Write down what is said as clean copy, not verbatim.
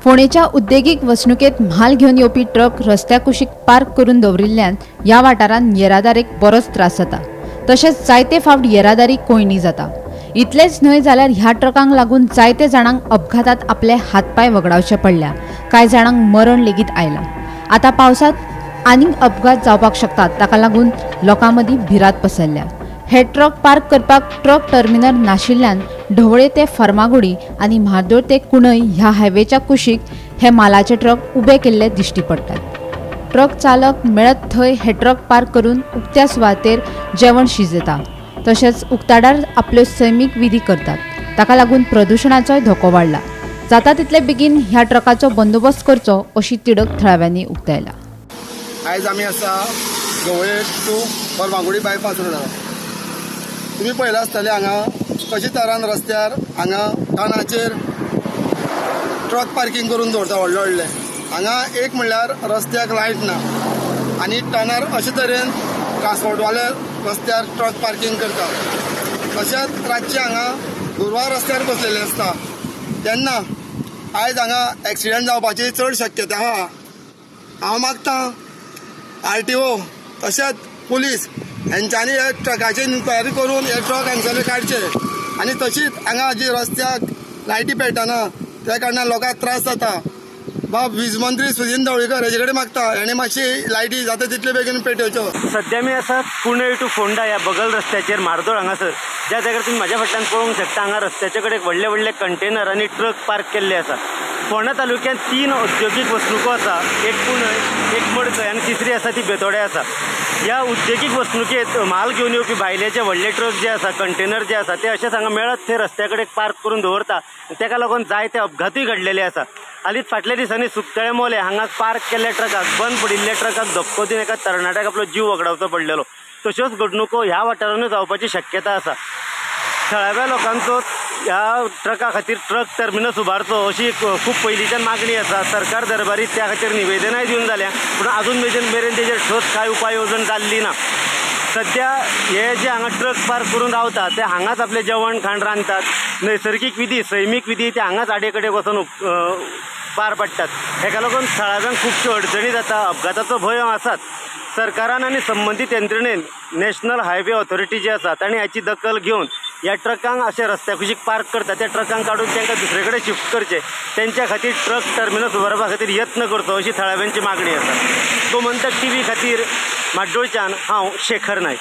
फोंडेच्या उद्देगीक वसणुकेत म्हाल घेवन येवपी ट्रक रस्त्या कुशीक पार्क करून दवरिल्ल्यान ह्या वाठारांत येरादारीक बरोच त्रास जाता। तशेंच जायते फावट येरादारी कोंयडी जाता। इतलेंच न्हय जाल्यार ह्या ट्रकांक लागून जायते जाणांक अपघातात आपले हातपाय वगडावचे पडल्या, कांय जाणांक मरण लेगीत आयलां। आतां पावसांत आनीक अपघात जावपाक शकतात, ताका लागून लोकां मदीं भिरांत पसरल्या। हे ट्रक पार्क करपाक ट्रक टर्मिनल नाशिल्ल्यान ढवळे ते फर्मागुडी आनी म्हार्दोळ ते कुणय ह्या हायवेच्या कुशीक हे मालाचे ट्रक उबे केल्ले दिश्टी पडटात। ट्रक चालक मेळत थंय हे ट्रक पार्क करून उक्त्या सुवातेर जेवण शिजयता, तशेंच उक्ताडार आपल्यो सैमीक विधी करतात। ताका लागून प्रदुशणाचोय धोको वाडला। जाता तितले बेगीन ह्या ट्रकाचो बंदोबस्त करचो अशी तिडक थळाव्यांनी उक्तायला। आयज आमी आसा ढवळे टू फर्मागुडी बायपास रोडार। तुमी पळयलां आसतलें हांगा कशे तरान रस्त्यार हांगा टनाचेर ट्रक पार्किंग करून दवरता व्हडले व्हडले। हांगा एक म्हणल्यार रस्त्याक लायट ना आनी टनार अशे तरेन ट्रान्सपोर्टवाले रस्त्यार ट्रक पार्किंग करता। तशेंच रातचे हांगा गुरवार रस्त्यार बसलेले आसता, तेन्ना आयज हांगा एक्सिडंट जावपाची चड शक्यता आहा। हांव मागता RTO तशेंच पुलीस हेंच्यांनी हे ट्रकाची इन्क्वायरी करून हे ट्रक हांगसरले काडचे आनी तशीच हांगा जी रस्त्याक लायटी पेटना त्या कारणान लोकांक त्रास जाता। बाब वीज मंत्री सुदिन ढवळीकर हेजे कडेन मागता हेणें मातशी लायटी जाता तितले बेगीन पेटोवच्यो। सद्या मी आसा कुणय टू फोंडा ह्या बगल रस्त्याचेर म्हार्दोळ हांगासर, ज्या जाग्यार तुमी म्हाज्या फाटल्यान पळोवंक शकता हांगा रस्त्याचे कडेन व्हडले व्हडले कंटेनर आनी ट्रक पार्क केल्ले आसा। फोंडा तालुक्यांत 3 औद्योगीक वसणुको आसा, एक कुणय, एक मडकय आनी तिसरी आसा ती बेतोडे आसा। ह्या उद्देगीक वसणुकेंत म्हाल घेवन येवपी भायले जे व्हडले ट्रक जे आसा, कंटेनर जे आसा, ते अशेंच हांगा मेळत ते रस्त्या कडेन पार्क करून दवरता। तेका लागून जायते अपघातूय घडलेले आसा। हालींच फाटल्या दिसांनी सुकतळे मोले हांगा पार्क केल्ल्या ट्रकाक, बंद पडिल्ल्या ट्रकाक धपको दिवन एका तरणाट्याक आपलो जीव वगडावचो पडलेलो। तश्योच घडणुको ह्या वाठारांतूय जावपाची शक्यता आसा। थळाव्या लोकांचो ह्या ट्रका खातीर ट्रक टर्मिनस उबारचो अशी खूब पयलींच्यान मागणी आसा। सरकार दरबारी त्या खातीर निवेदनाय दिवन जाल्या, पूण आजून मेरेन तेजेर ठोस कांय उपाय येवजण जाल्ली ना। सद्या हे जे हांगा ट्रक पार्क करून रावता ते हांगाच आपलें जेवण खाण रांदतात। नैसर्गीक विधी, सैमीक विधी ते हांगाच आडे कडेन वचून पार पडटात। हेका लागून थळाव्यांक खुबश्यो अडचणी जाता, अपघाताचो भंय आसाच। सरकारान आनी संबंदीत यंत्रणेन नॅशनल हायवे ऑथॉरिटी जी आसा तांणी हाची दखल घेवन ह्या ट्रकांक अशे रस्त्या कुशीक पार्क करता त्या ट्रकांक काडून तांकां दुसरे कडेन शिफ्ट करचे, तेंच्या खातीर ट्रक टर्मिनस उबारपा खातीर यत्न करचो अशी थळाव्यांची मागणी आसा। गोमंतक TV खातीर म्हाड्डोळच्यान हांव शेखर नायक।